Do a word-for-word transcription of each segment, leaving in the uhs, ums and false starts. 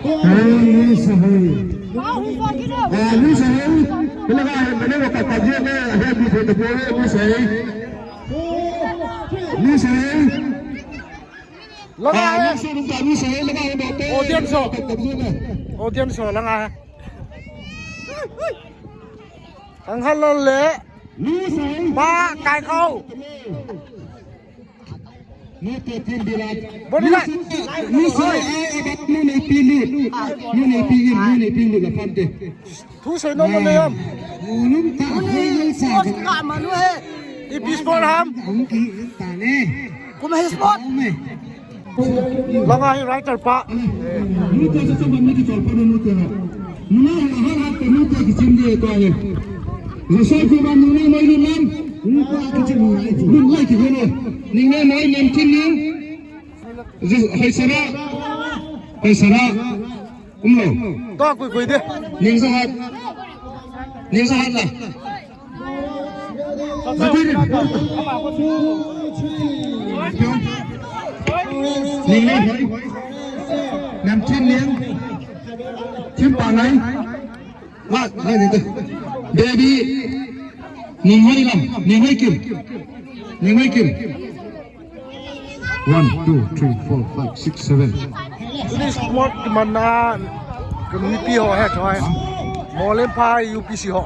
Hey, Louis Sahai. Ah, Louis Sahai. Kailangan, ano, makapagyan na. Ayan, dito na po, Louis Sahai. Louis Sahai. Langa hai. Louis Sahai, Louis Sahai, langa hai, baute. Audience ho. Audience ho, langa hai. Kanghalal le. Louis Sahai. Pa, Kaikhau. Body light. Thusei nom le am. Ipi sport ham. Kum hi sport. Langa hi writer pa. Nunga hon ahon hat te nu te kichim de to he. Joseph ko ban nunga moi ni man. Nunga kichim ni ai. Nunga kichim ni. Nunga moi nem chin ni. Jis-, hoi sara. Hoi sara. Umlo. To kui kui de. Ning sa hat. Ning sa hat la. Ning le hoi. Nam chin ning. Chin pa ngai. Wa, ngai ni de. Baby. Ning hoi lam. Ning hoi kim. Ning hoi kim. One, two, three, four, five, six, seven. Tuni sport kimanna mipi ho he choi. Molenphai U P C ho.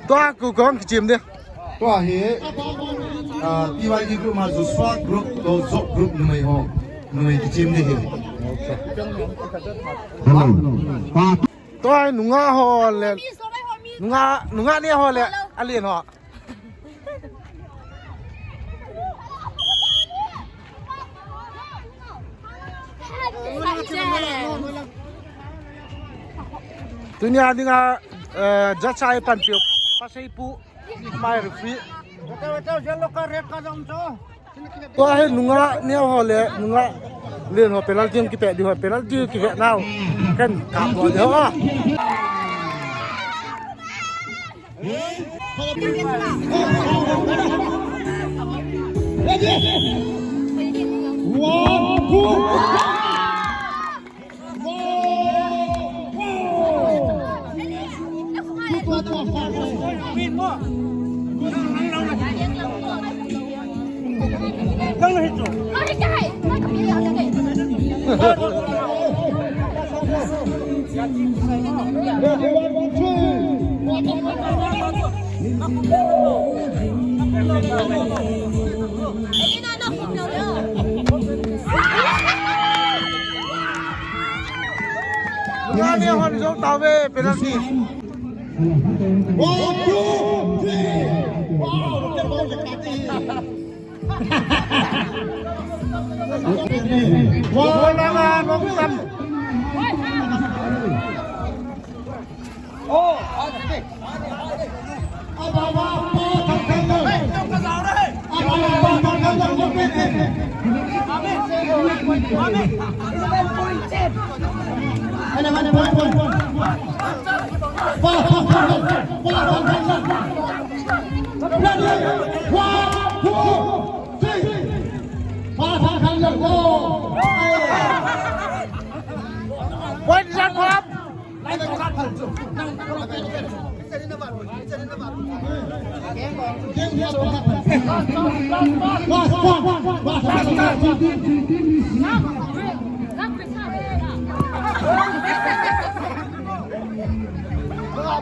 Tua ku kong kichim de. Tua hi, ah, P Y D group ma Joshua group to Job group numei ho. Numei kichim de hi. Hello. Tua nunga ho le. Nunga, nunga ni ho le. Alen ho. Tunia dinga, eh, judge a panpeh u, Paseipu, my referee. Tua hi nunga neo ho le, nunga len ho penalty kipe di ho, penalty kive nau. Ken kap bo di ho. Nunga neo hon jou tauve, penalty. One, two, three. Wow, look at all the party.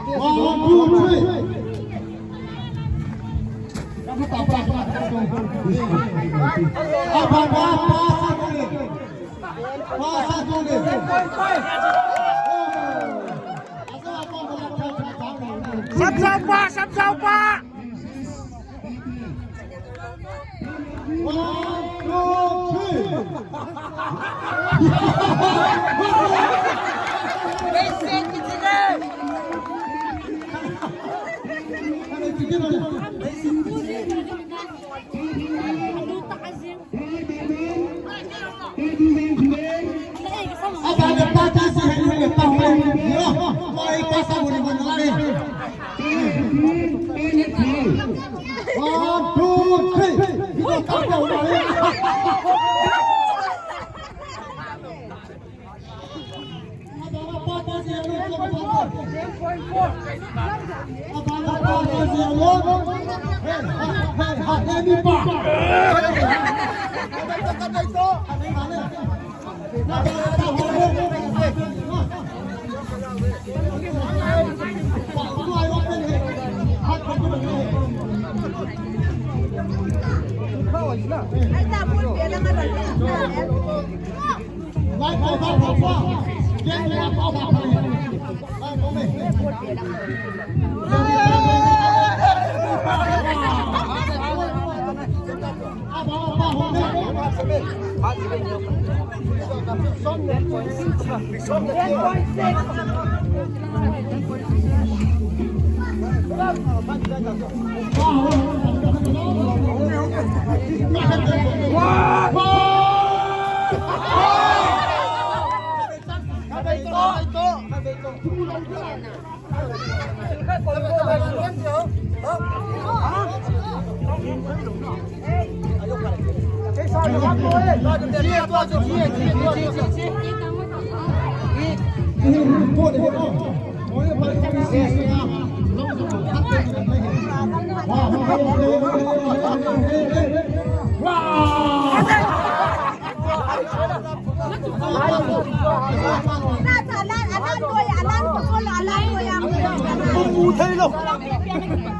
One, two, three. Sap sao pa, sap sao pa. One, two, three. One, two, three.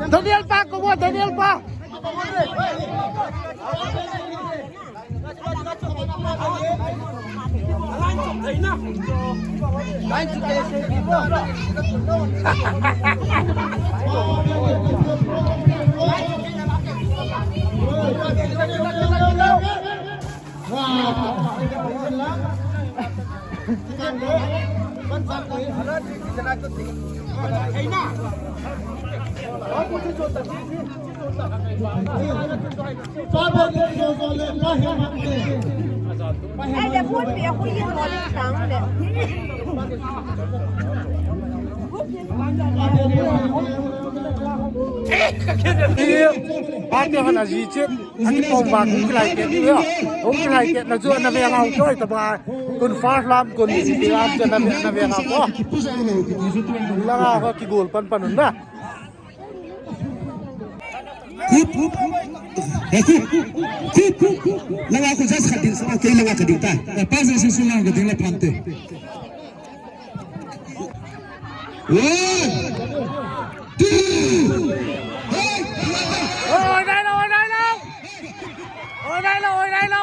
Daniel pa, ko mo, Daniel pa. Ate hana ji che. Aki pom ba kung kilai ke ni ya. Kung kilai ke na jo na ve ngau choi ta ba. Kun first lam kun ti lam jo na ve na ve ngau ko. La nga ko ki gol pan pan na. Kup kup. Kup kup. La nga ko just khat ding sa ke la nga ka ding ta. Pas sa su la ka ding la pan te. One, two. Hey, hey, hey. Oi, dai lo, oi, dai lo. Oi, dai lo, oi, dai lo.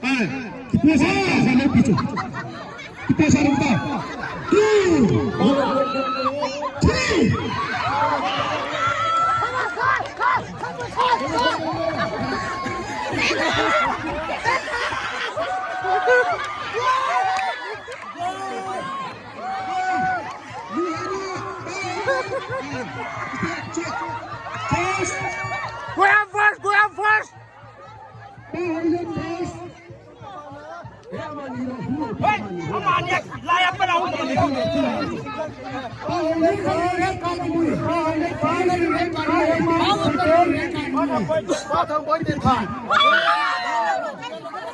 Ai, kipu sa, sa lo pichu. Kipu sa lo ta. Two. Three. Go down first, go down first.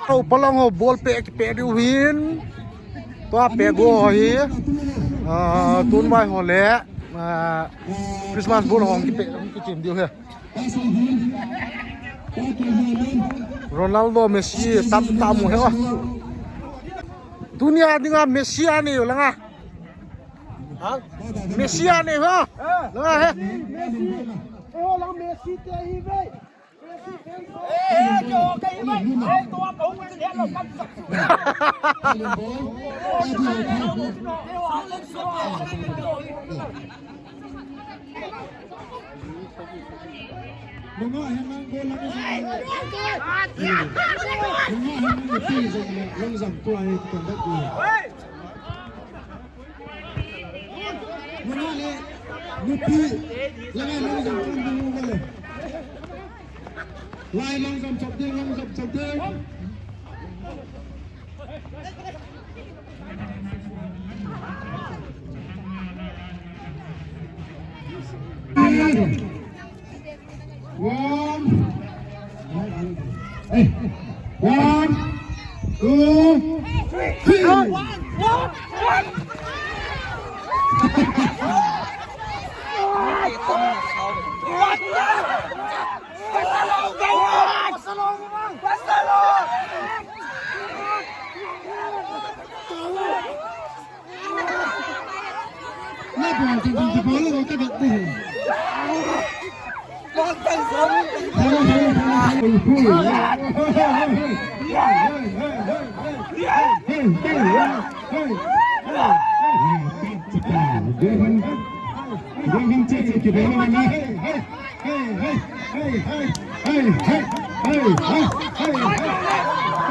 Ho, palang ho, ball pe, pe diu hin. Tua pe go ho hi. Ah, tun vai ho le. Ah, Christmas ball ho ki pe, ki chim diu he. Ronaldo, Messi, tam tam he. Tunia dinga Messi ani langa. Ha? Messi ani ha. Langa he. Messi. Eh, ho lang Messi te hi ve. Muna le, nupi, langa long jump, long jump, long jump. Lai long jump, chop ding, long jump, chop ding. One. Hey. One, two, three. Hey, hey, hey, hey, hey, hey.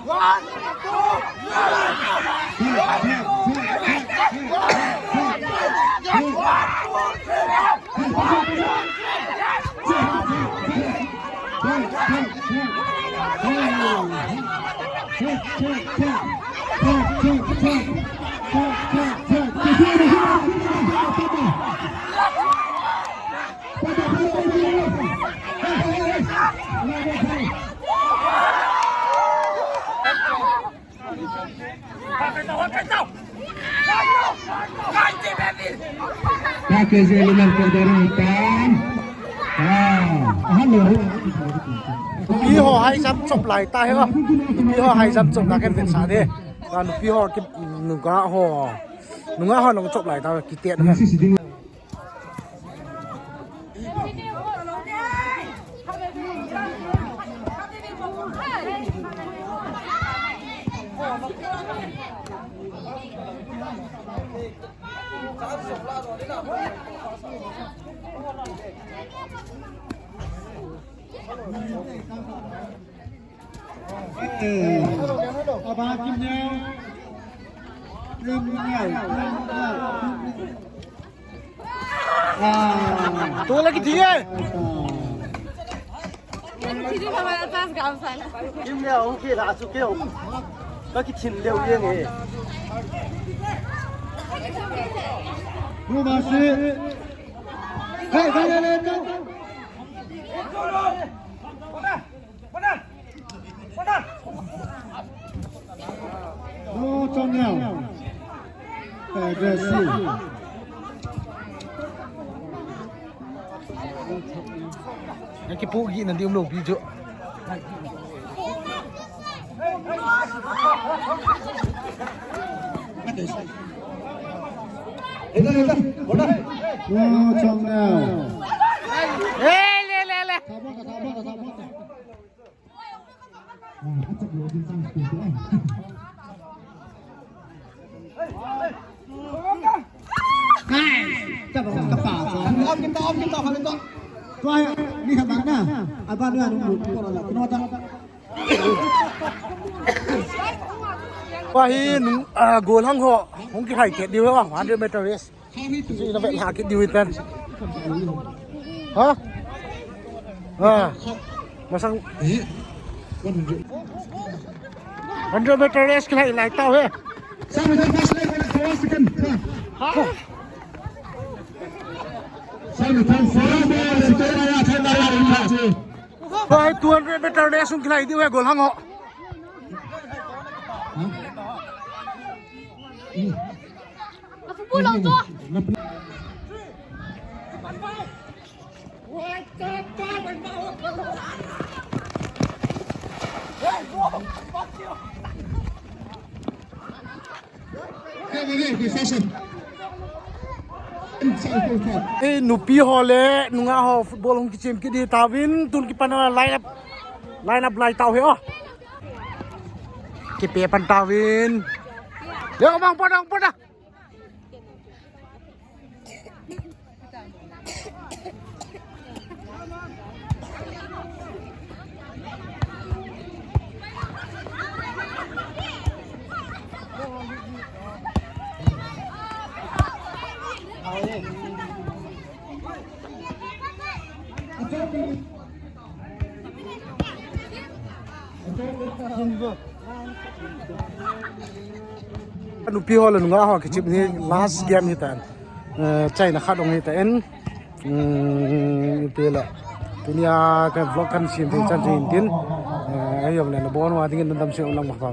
One, two, three. Package element ko dari hitam. Ah, hello. Nupi ho high jump chop lai ta he. Nupi ho high jump chop na ken ven sa de. Nupi ho ki nunga ho. Nunga ho nung chop lai ta ki te na. Tu lagi dia. Kim le, okay la, chu keu. Ka kithin leu ye nge. Hey, hey, hey, hey. Oh, Chong Neo. Aggressive. Yang kipu gi na dium lo bi jo. Oh, Chong Neo. Eh, le, le, le. Tua hi, ni khat bang na. Aban na nung nung ko la. Kino ta. Tua hi nung, ah, gollhang ho. Hung kihai kit diu ho. Hundred meter race. Chu ina vet lha kit diu hitan. Ha? Ha. Masang hundred meter race kilhai lai tau he. Ha. Tua hi two hundred meter race hung kilhai diu he gollhang ho. Football lang tu. Eh, nupi ho le nungah ho football hung kichem kit di tauvin, tun kipan a line up, line up lai tau he o. Kipe pan tauvin. Leo bang, pan dong, pan dong. Nupi ho le nungah ho kichep ni last game hitan. Eh, China khat ong hitan. Hmm, ipi le. Tunia ka vlog kan sim thei chan thei tin. Eh, ayong le na bon wa dingin na dam se ulang ma pa.